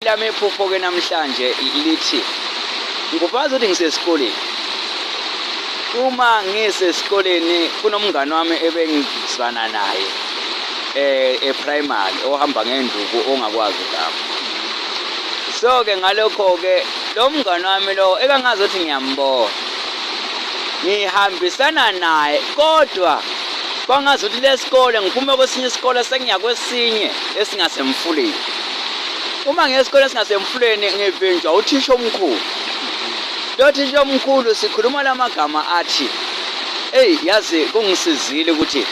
Lami iphupho-ke namhlanje lithi ngikwazi ukuthi ngisesikoleni. Uma ngisesikoleni kunomngani wami ebengizwana naye e-primary ohamba ngenduku ongakwazi ukuhamba. So-ke ngalokho-ke lo mngani wami lo ekangazi ukuthi ngiyambona, ngihambisana naye kodwa kwangazi ukuthi lesikole ngiphume kwesinye isikole sengiya kwesinye esingasemfuleni. Uma ngiya esikoleni esingasemfuleni ngivinjwa uthisha omkhulu. Lo thisha omkhulu sikhuluma lamagama athi, eyi yazi kungisizile ukuthi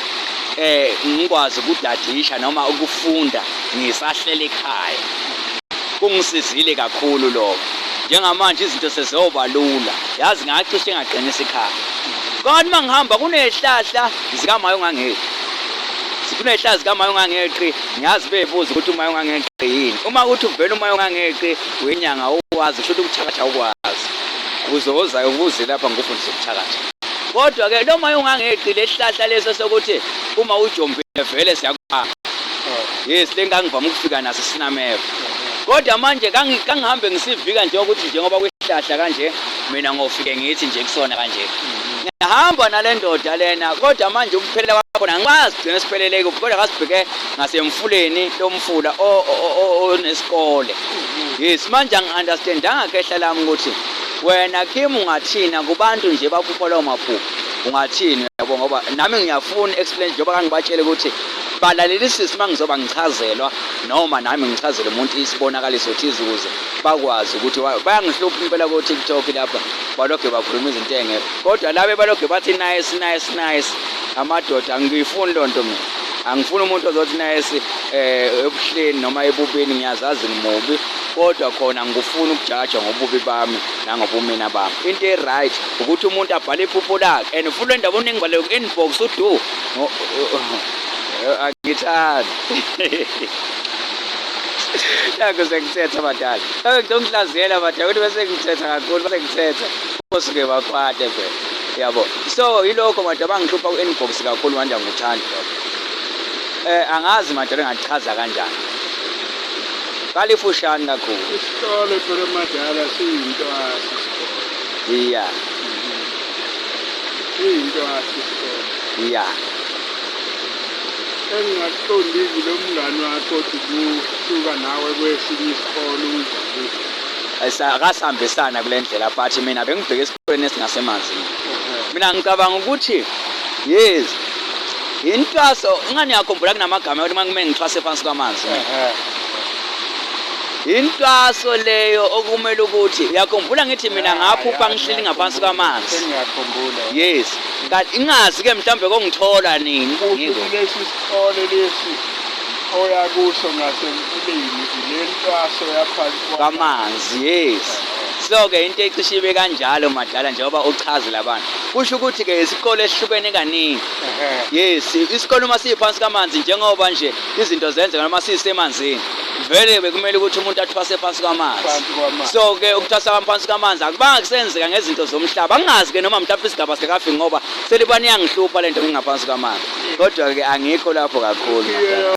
ngikwazi ukudadisha noma ukufunda ngisahleli ekhaya. Kungisizile kakhulu lokho. Njengamanje izinto seziyoba lula. Yazi ngacishe ngaqinisa ikhaya. Kodwa uma ngihamba kunezihlahla zikamaye ongangeqi. Kunezihlahla zikamaye ongangeqi. Ngiyazi bebuza ukuthi uma ungangeqi yini. Uma uthi uvela uma ungangeqi wenyanga uwazi kusho ukuthi ukuthakatha ukwazi. Uzoza ubuze lapha ngikufundise ukuthakatha. Kodwa ke noma ungangeqi lesihlahla leso sokuthi uma ujombile vele siyakubamba. Yes, le ngangivama ukufika naso sinameva. Kodwa manje kangihambe ngisivika nje ukuthi njengoba kwisihlahla kanje mina ngofike ngithi nje kusona kanje. Ngihamba nale ndoda lena kodwa manje ukuphelela kwakhona angikwazi gcina siphelele kuphi kodwa kasibheke ngasemfuleni lomfula onesikole. Yes, manje angi-understandanga khehla lami ukuthi wena Kim ungathina kubantu nje baphupha lawo maphupho ungathini yabo, ngoba nami ngiyafuna explain njengoba kangibatshele ukuthi balalelisise uma ngizoba ngichazelwa noma nami ngichazele umuntu isibonakaliso thize ukuze bakwazi ukuthi bayangihlupha impela ko-TikTok lapha balokhe bakhuluma izinto engekho, kodwa labe balokhe bathi nice nice nice amadoda. Angiyifuni loo nto mina, angifuni umuntu ozothi nice ebuhleni noma ebubini. Ngiyazazi ngimubi, kodwa khona ngikufuna ukujajwa ngobubi bami nangobumina bami. Into e-right ukuthi umuntu abhale iphupho lakhe and futhi le ndaba uningi bale ku-inbox udu angithandi nakho sengithetha badala, ngicela ungihlaziyela badala ukuthi bese ngithetha kakhulu, bese ngithetha bosuke bakwate phela yabo. So yilokho manje abangihlupha ku-inbox kakhulu manje, angikuthandi lokho. Angazi manje engachaza kanjani, kalifushane kakhulu. Isikole phela madala siyintwasa isikole. Siyintwasa isikole. Engingakuqondiki lo mngani wakho othi ubusuka nawe kwesinye isikole uza kuso. Akasihambisana kule ndlela, but mina bengibheke esikoleni esingasemanzini. Mina ngicabanga ukuthi yes, intwaso ingani uyakhumbula kunamagama ukuthi uma kumele ngithwase phansi kwamanzi. Intwaso leyo okumele ukuthi uyakhumbula ngithi mina ngaphupha ngihleli ngaphansi kwamanzi. Sengiyakhumbula. Yes, kanti ingazi-ke mhlawumbe kongithola nini. Kusho lesi sikole lesi oya kuso ngasemfuleni ile ntwaso yaphansi kwamanzi. Yes, so-ke into ecishe ibe kanjalo madala njengoba uchazela abantu, kusho ukuthi-ke isikole esihlukene kaningi. Yes, isikole uma siyiphansi kamanzi njengoba nje izinto zenzeka noma siyisemanzini vele bekumele ukuthi umuntu athwase phansi kwamanzi. Phansi kwamanzi. So-ke ukuthwasa phansi kwamanzi akubanga kusenzeka ngezinto zomhlaba, angingazi-ke noma mhlawumbe isigaba sikafiki ngoba selibane iyangihlupha lento ngingaphansi kwamanzi, kodwa-ke angikho lapho kakhulu. Iye.